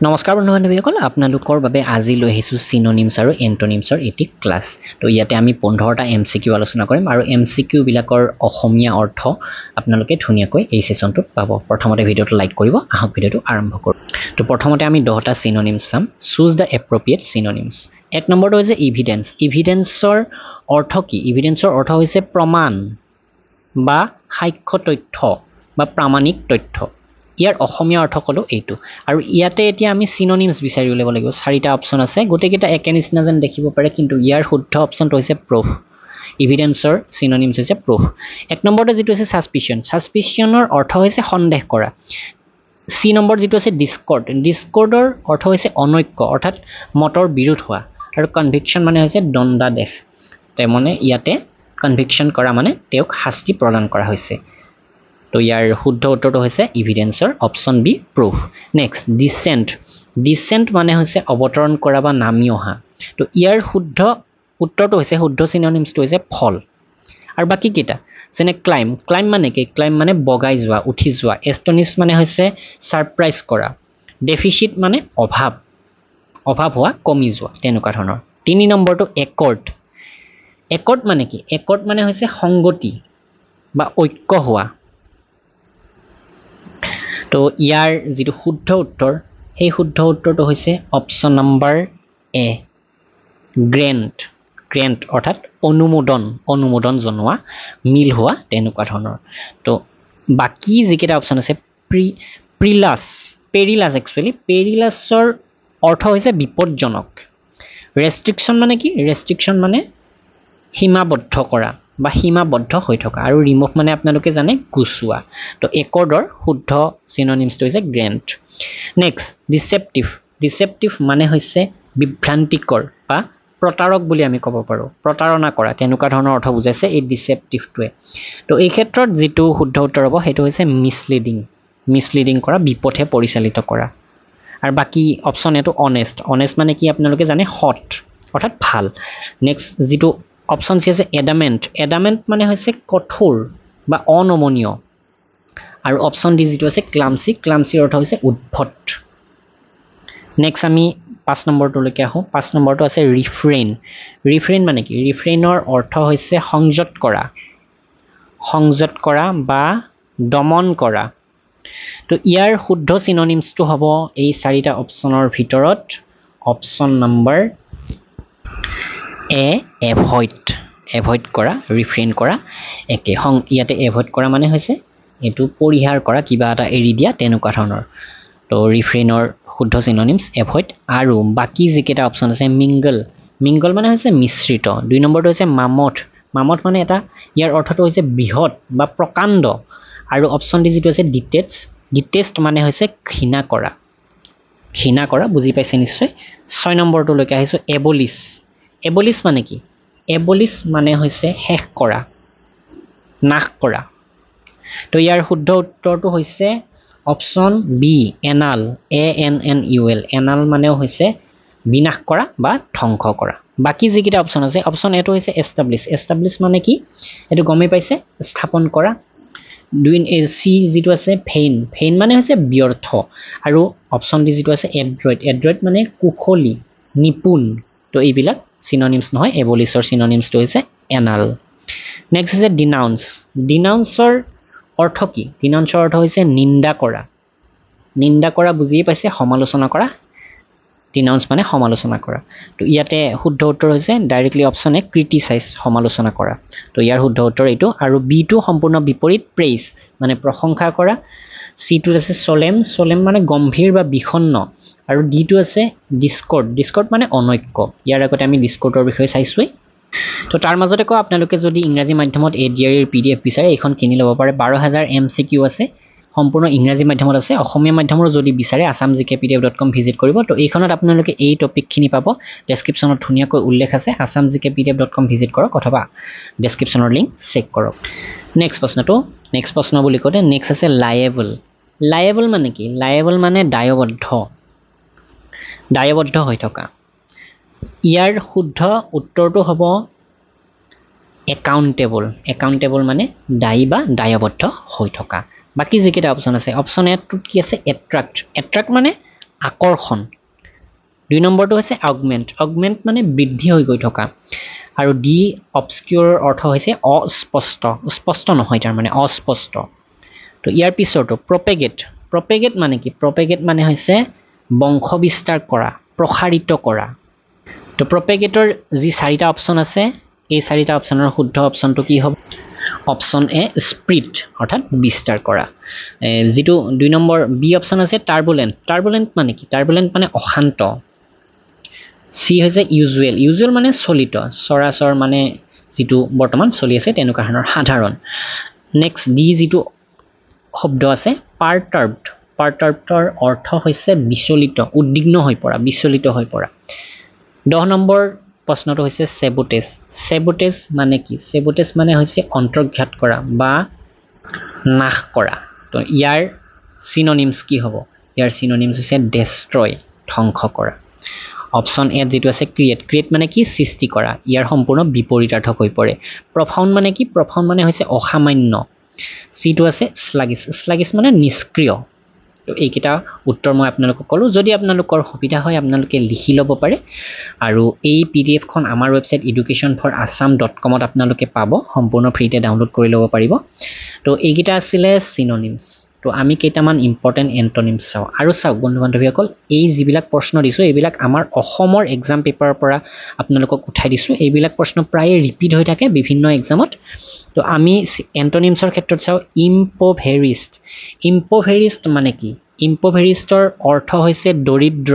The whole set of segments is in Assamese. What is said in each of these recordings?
নমস্কাৰ বন্ধু বান্ধৱীসকল, আপোনালোকৰ বাবে আজি লৈ আহিছোঁ চিননিমছ আৰু এণ্টনিমছৰ এটি ক্লাছ। তো ইয়াতে আমি 15টা MCQ আলোচনা কৰিম আৰু MCQবিলাকৰ অসমীয়া অৰ্থ আপোনালোকে ধুনীয়াকৈ এই ছেশ্যনটোত পাব। প্ৰথমতে ভিডিঅ'টো লাইক কৰিব, আহক ভিডিঅ'টো আৰম্ভ কৰোঁ। তো প্ৰথমতে আমি 10টা চিননিমছ চাম। Choose the appropriate synonyms. 1 নম্বৰটো হৈছে ইভিডেঞ্চ। ইভিডেঞ্চৰ অৰ্থ কি? ইভিডেঞ্চৰ অৰ্থ হৈছে প্ৰমাণ বা সাক্ষ্য তথ্য বা প্ৰামাণিক তথ্য। ইয়াৰ অসমীয়া অৰ্থ ক'লো এইটো। আৰু ইয়াতে এতিয়া আমি চিননিমছ বিচাৰি উলিয়াব লাগিব। 4টা অপশ্যন আছে, গোটেইকেইটা একে নিচিনা যেন দেখিব পাৰে, কিন্তু ইয়াৰ শুদ্ধ অপশ্যনটো হৈছে প্ৰুফ। ইভিডেঞ্চৰ চিননিমছ হৈছে প্ৰুফ। 1 নম্বৰতে যিটো আছে ছাছপিচিয়ন। ছাছপিচিয়নৰ অৰ্থ হৈছে সন্দেহ কৰা। চি নম্বৰ যিটো আছে ডিছকৰ্ড। ডিছকৰ্ডৰ অৰ্থ হৈছে অনৈক্য, অৰ্থাৎ মতৰ বিৰোধ হোৱা। আৰু কনভিকশ্যন মানে হৈছে দণ্ডাদেশ। মানে ইয়াতে কনভিকশ্যন কৰা মানে তেওঁক শাস্তি প্ৰদান কৰা হৈছে। তো ইয়াৰ শুদ্ধ উত্তৰটো হৈছে ইভিডেঞ্চৰ option B, proof. Next, descent. Descent মানে হৈছে অৱতৰণ কৰা বা নামি অহা। তো ইয়াৰ শুদ্ধ উত্তৰটো হৈছে, শুদ্ধ চিননিমছটো হৈছে ফল। আৰু বাকীকেইটা যেনে ক্লাইম। ক্লাইম মানে কি? ক্লাইম মানে বগাই যোৱা, উঠি যোৱা। এষ্টনিছ মানে হৈছে ছাৰপ্ৰাইজ কৰা। ডেফিচিট মানে অভাৱ, অভাৱ হোৱা, কমি যোৱা, তেনেকুৱা ধৰণৰ। 3 নম্বৰটো একৰ্ড। একৰ্ড মানে কি? একৰ্ড মানে হৈছে সংগতি বা ঐক্য হোৱা। তো ইয়াৰ যিটো শুদ্ধ উত্তৰ, সেই শুদ্ধ উত্তৰটো হৈছে option number A, grant. Grant অৰ্থাৎ অনুমোদন, অনুমোদন জনোৱা, মিল হোৱা, তেনেকুৱা ধৰণৰ। তো বাকী যিকেইটা অপশ্যন আছে, প্ৰিলাছ, পেৰিলাছ, একচুৱেলি পেৰিলাছৰ অৰ্থ হৈছে বিপদজনক। ৰেষ্ট্ৰিকশ্যন মানে কি? ৰেষ্ট্ৰিকশ্যন মানে সীমাবদ্ধ কৰা বা সীমাবদ্ধ হৈ থকা। আৰু ৰিমুভ মানে আপোনালোকে জানে গুচোৱা। তো একৰ্ডৰ শুদ্ধ চিননিমছটো হৈছে গ্ৰেণ্ট। নেক্সট, ডিচেপ্টিভ। ডিচেপ্টিভ মানে হৈছে বিভ্ৰান্তিকৰ বা প্ৰতাৰক বুলি আমি ক'ব পাৰোঁ, প্ৰতাৰণা কৰা, তেনেকুৱা ধৰণৰ অৰ্থ বুজাইছে এই ডিচেপ্টিভটোৱে। তো এই ক্ষেত্ৰত যিটো শুদ্ধ উত্তৰ হ'ব সেইটো হৈছে মিছলিডিং। মিছলিডিং কৰা, বিপথে পৰিচালিত কৰা। আৰু বাকী অপশ্যন এইটো অনেষ্ট। অনেষ্ট মানে কি আপোনালোকে জানে, সৎ, অৰ্থাৎ ভাল। নেক্সট যিটো অপশ্যন চি আছে এডামেণ্ট। এডামেণ্ট মানে হৈছে কঠোৰ বা অনমনীয়। আৰু অপশ্যন ডি যিটো আছে ক্লামচি। ক্লামচিৰ অৰ্থ হৈছে উদ্ভট। নেক্সট আমি 5 নম্বৰটোলৈকে আহোঁ। 5 নম্বৰটো আছে ৰিফ্ৰেইন। ৰিফ্ৰেইন মানে কি? ৰিফ্ৰেইনৰ অৰ্থ হৈছে সংযত কৰা, সংযত কৰা বা দমন কৰা। তো ইয়াৰ শুদ্ধ চিননিমছটো হ'ব এই 4টা অপশ্যনৰ ভিতৰত option number A, avoid. Avoid কৰা, ৰিফ্ৰেইন কৰা একে। ইয়াতে এভইড কৰা মানে হৈছে এইটো পৰিহাৰ কৰা, কিবা এটা এৰি দিয়া, তেনেকুৱা ধৰণৰ। তো ৰিফ্ৰেইনৰ শুদ্ধ চিননিমছ এভইড। আৰু বাকী যিকেইটা অপশ্যন আছে, মিংগল। মিংগল মানে হৈছে মিশ্ৰিত। 2 নম্বৰটো হৈছে মামথ। মামথ মানে এটা, ইয়াৰ অৰ্থটো হৈছে বৃহৎ বা প্ৰকাণ্ড। আৰু অপশ্যন ডি যিটো আছে ডিটেষ্ট। ডিটেষ্ট মানে হৈছে ঘৃণা কৰা, ঘৃণা কৰা, বুজি পাইছে নিশ্চয়। 6 নম্বৰটোলৈকে আহিছোঁ, এবলিছ। এবলিছ মানে কি? এবলিছ মানে হৈছে শেষ কৰা, নাশ কৰা। তো ইয়াৰ শুদ্ধ উত্তৰটো হৈছে option B, annul. A N N U L. Annul মানেও হৈছে বিনাশ কৰা বা ধ্বংস কৰা। বাকী যিকেইটা অপশ্যন আছে, অপশ্যন এটো হৈছে এষ্টাব্লিছ। এষ্টাব্লিছ মানে কি এইটো গমেই পাইছে, স্থাপন কৰা। 2 চি যিটো আছে ফেইন। ফেইন মানে হৈছে ব্যৰ্থ। আৰু অপশ্যন ডি যিটো আছে এড্ৰইড। এড্ৰইড মানে কুশলী, নিপুণ। তো এইবিলাক চিননিমছ নহয়, এবলিছৰ চিননিমছটো হৈছে এনাল। নেক্সট হৈছে ডিনাউন্স। ডিনাউন্সৰ অৰ্থ কি? ডিনাউন্সৰ অৰ্থ হৈছে নিন্দা কৰা। নিন্দা কৰা বুজিয়ে পাইছে, সমালোচনা কৰা। ডিনাউন্স মানে সমালোচনা কৰা। তো ইয়াতে শুদ্ধ উত্তৰ হৈছে ডাইৰেক্টলি অপশ্যন এ, ক্ৰিটিচাইজ, সমালোচনা কৰা। তো ইয়াৰ শুদ্ধ উত্তৰ এইটো। আৰু বিটো সম্পূৰ্ণ বিপৰীত, প্ৰেইজ মানে প্ৰশংসা কৰা। চিটোত আছে চলেম। চলেম মানে গম্ভীৰ বা বিষণ্ণ। আৰু ডিটো আছে ডিছকৰ্ড। ডিছকৰ্ড মানে অনৈক্য। ইয়াৰ আগতে আমি ডিছকৰ্ডৰ বিষয়ে চাইছোঁৱেই। তো তাৰ মাজতে কওঁ, আপোনালোকে যদি ইংৰাজী মাধ্যমত ADREৰ PDF বিচাৰে, এইখন কিনি ল'ব পাৰে। 12,000 MCQ আছে, সম্পূৰ্ণ ইংৰাজী মাধ্যমত আছে। অসমীয়া মাধ্যমৰো যদি বিচাৰে assamgkpdf.com visit কৰিব। তো এইখনত আপোনালোকে এই টপিকখিনি পাব। ডেছক্ৰিপশ্যনত ধুনীয়াকৈ উল্লেখ আছে। assamgkpdf.com visit কৰক অথবা ডেছক্ৰিপশ্যনৰ লিংক চেক কৰক। নেক্সট প্ৰশ্নটো, নেক্সট প্ৰশ্ন বুলি কওঁতে নেক্সট আছে লায়েবল। লায়েবল মানে কি? লায়েবল মানে দায়বদ্ধ, দায়বদ্ধ হৈ থকা। ইয়াৰ শুদ্ধ উত্তৰটো হ'ব একাউণ্টেবল। একাউণ্টেবল মানে দায়ী বা দায়বদ্ধ হৈ থকা। বাকী যিকেইটা অপশ্যন আছে, অপশ্যন এটোত কি আছে? এট্ৰাক্ট। এট্ৰাক্ট মানে আকৰ্ষণ। 2 নম্বৰটো হৈছে অগমেণ্ট, অগমেণ্ট মানে বৃদ্ধি হৈ গৈ থকা। আৰু ডি অবস্কিউৰৰ অৰ্থ হৈছে অস্পষ্ট, স্পষ্ট নহয় তাৰমানে অস্পষ্ট। তো ইয়াৰ পিছৰটো প্ৰপেগেট, প্ৰপেগেট মানে কি? প্ৰপেগেট মানে হৈছে বংশ বিস্তাৰ কৰা, প্ৰসাৰিত কৰা। তো প্ৰপেগেটৰ যি 4টা অপশ্যন আছে, এই 4টা অপশ্যনৰ শুদ্ধ অপশ্যনটো কি হ'ব? অপশ্যন এ স্প্ৰিট, অৰ্থাৎ বিস্তাৰ কৰা। যিটো 2 নম্বৰ বি অপশ্যন আছে টাৰ্বুলেণ্ট, টাৰ্বুলেণ্ট মানে কি? টাৰ্বুলেণ্ট মানে অশান্ত। চি হৈছে ইউজুৱেল, ইউজুৱেল মানে চলিত, চৰাচৰ মানে যিটো বৰ্তমান চলি আছে তেনেকুৱা ধৰণৰ সাধাৰণ। নেক্সট ডি যিটো শব্দ আছে পাৰ্টাৰ্বড, পাৰ্টাৰ্বডৰ অৰ্থ হৈছে বিচলিত, উদ্বিগ্ন হৈ পৰা, বিচলিত হৈ পৰা। 10 নম্বৰ প্ৰশ্নটো হৈছে চেবোটেজ, চেবোটেজ মানে কি? চেবোটেজ মানে হৈছে অন্তৰ্ঘাত কৰা বা নাশ কৰা। তো ইয়াৰ চিননিমছ কি হ'ব? ইয়াৰ চিননিমছ হৈছে ডেষ্ট্ৰয়, ধ্বংস কৰা। অপশ্যন এত যিটো আছে ক্ৰিয়েট, ক্ৰিয়েট মানে কি? সৃষ্টি কৰা, ইয়াৰ সম্পূৰ্ণ বিপৰীতাৰ্থক হৈ পৰে। প্ৰফাউণ্ড মানে কি? প্ৰফাউণ্ড মানে হৈছে অসামান্য। চিটো আছে শ্লাগিছ, শ্লাগিছ মানে নিষ্ক্ৰিয়। তো এইকেইটা উত্তৰ মই আপোনালোকক ক'লোঁ। যদি আপোনালোকৰ সুবিধা হয় আপোনালোকে লিখি ল'ব পাৰে। আৰু এই PDF-খন আমাৰ ৱেবছাইট educationforassam.com-ত আপোনালোকে পাব, সম্পূৰ্ণ ফ্ৰীতে ডাউনলোড কৰি ল'ব পাৰিব। তো এইকেইটা আছিলে চিননিমছ। তো আমি কেইটামান ইম্পৰ্টেণ্ট এণ্টনিমছ চাওঁ। আৰু চাওক বন্ধু বান্ধৱীসকল, এই যিবিলাক প্ৰশ্ন দিছোঁ এইবিলাক আমাৰ অসমৰ এক্সাম পেপাৰৰ পৰা আপোনালোকক উঠাই দিছোঁ। এইবিলাক প্ৰশ্ন প্ৰায়ে ৰিপিট হৈ থাকে বিভিন্ন এক্সামত। তো আমি এণ্টনিমছৰ ক্ষেত্ৰত চাওঁ ইম্প'ভেৰিষ্ট, ইম্প'ভেৰিষ্ট মানে কি? ইম্প'ভেৰিষ্টৰ অৰ্থ হৈছে দৰিদ্ৰ।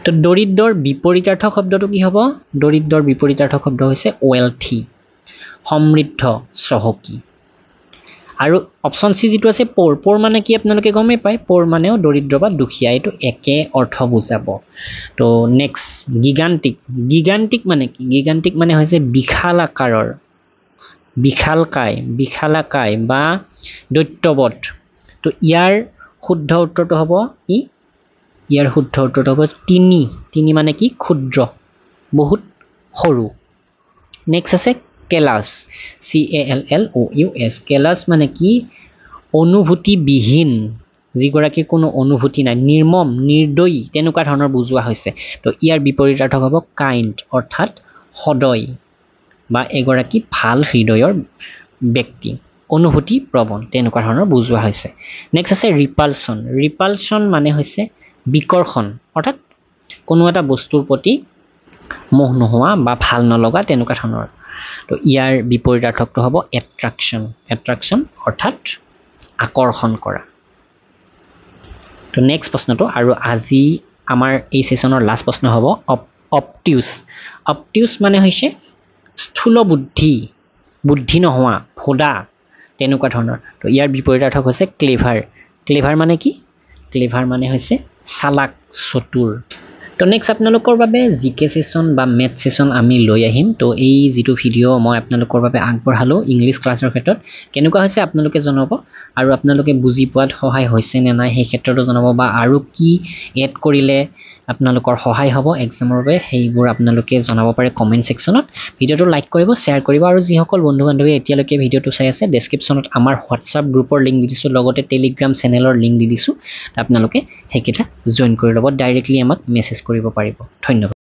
তো দৰিদ্ৰৰ বিপৰীতাৰ্থক শব্দটো কি হ'ব? দৰিদ্ৰৰ বিপৰীতাৰ্থক শব্দ হৈছে ৱেলথি, সমৃদ্ধ, চহকী। আৰু অপশ্যন চি যিটো আছে প'ৰ, প'ৰ মানে কি আপোনালোকে গমেই পায়, প'ৰ মানেও দৰিদ্ৰ বা দুখীয়া, এইটো একে অৰ্থ বুজাব। তো নেক্সট গিগান্টিক, গিগান্টিক মানে কি? গিগান্টিক মানে হৈছে বিশাল আকাৰৰ, বিশালকায়, বিশালাকায় বা দৈত্যবধ। তো ইয়াৰ শুদ্ধ উত্তৰটো হ'ব কি? ইয়াৰ শুদ্ধ উত্তৰটো হ'ব তিনি, তিনি মানে কি? ক্ষুদ্ৰ, বহুত সৰু। নেক্সট আছে কেলাছ, CALLOUS, callous মানে কি? অনুভূতিবিহীন, যিগৰাকীৰ কোনো অনুভূতি নাই, নিৰ্মম, নিৰ্দয়ী, তেনেকুৱা ধৰণৰ বুজোৱা হৈছে। তো ইয়াৰ বিপৰীতাৰ্থক হ'ব কাইণ্ড, অৰ্থাৎ সদয় বা এগৰাকী ভাল হৃদয়ৰ ব্যক্তি, অনুভূতি প্ৰৱণ, তেনেকুৱা ধৰণৰ বুজোৱা হৈছে। নেক্সট আছে ৰিপালচন, ৰিপালচন মানে হৈছে বিকৰ্ষণ, অৰ্থাৎ কোনো এটা বস্তুৰ প্ৰতি মোহ নোহোৱা বা ভাল নলগা তেনেকুৱা ধৰণৰ। তো ইয়াৰ বিপৰীতাৰ্থকটো হ'ব এট্ৰাকশ্যন, এট্ৰাকশ্যন অৰ্থাৎ আকৰ্ষণ কৰা। তো নেক্সট প্ৰশ্নটো আৰু আজি আমাৰ এই ছেশ্যনৰ লাষ্ট প্ৰশ্ন হ'ব অপটিউছ, অপটিউছ মানে হৈছে স্থূল বুদ্ধি, বুদ্ধি নোহোৱা, ভোদা, তেনেকুৱা ধৰণৰ। তো ইয়াৰ বিপৰীতাৰ্থক হৈছে ক্লেভাৰ, ক্লেভাৰ মানে কি? ক্লেভাৰ মানে হৈছে চালাক, চতুৰ। তো নেক্সট আপোনালোকৰ বাবে জি কে ছেশ্যন বা মেথ ছেশ্যন আমি লৈ আহিম। তো এই যিটো ভিডিঅ' মই আপোনালোকৰ বাবে আগবঢ়ালোঁ ইংলিছ ক্লাছৰ ক্ষেত্ৰত কেনেকুৱা হৈছে আপোনালোকে জনাব, আৰু আপোনালোকে বুজি পোৱাত সহায় হৈছে নে নাই সেই ক্ষেত্ৰতো জনাব, বা আৰু কি এড কৰিলে আপোনালোকৰ সহায় হ'ব এক্সামৰ বাবে সেইবোৰ আপোনালোকে জনাব পাৰে কমেণ্ট ছেকশ্যনত। ভিডিঅ'টো লাইক কৰিব, শ্বেয়াৰ কৰিব, আৰু যিসকল বন্ধু বান্ধৱীয়ে এতিয়ালৈকে ভিডিঅ'টো চাই আছে ডেছক্ৰিপশ্যনত আমাৰ হোৱাটছআপ গ্ৰুপৰ লিংক দি দিছোঁ, লগতে টেলিগ্ৰাম চেনেলৰ লিংক দি দিছোঁ, আপোনালোকে সেইকেইটা জইন কৰি ল'ব, ডাইৰেক্টলি আমাক মেছেজ কৰিব পাৰিব। ধন্যবাদ।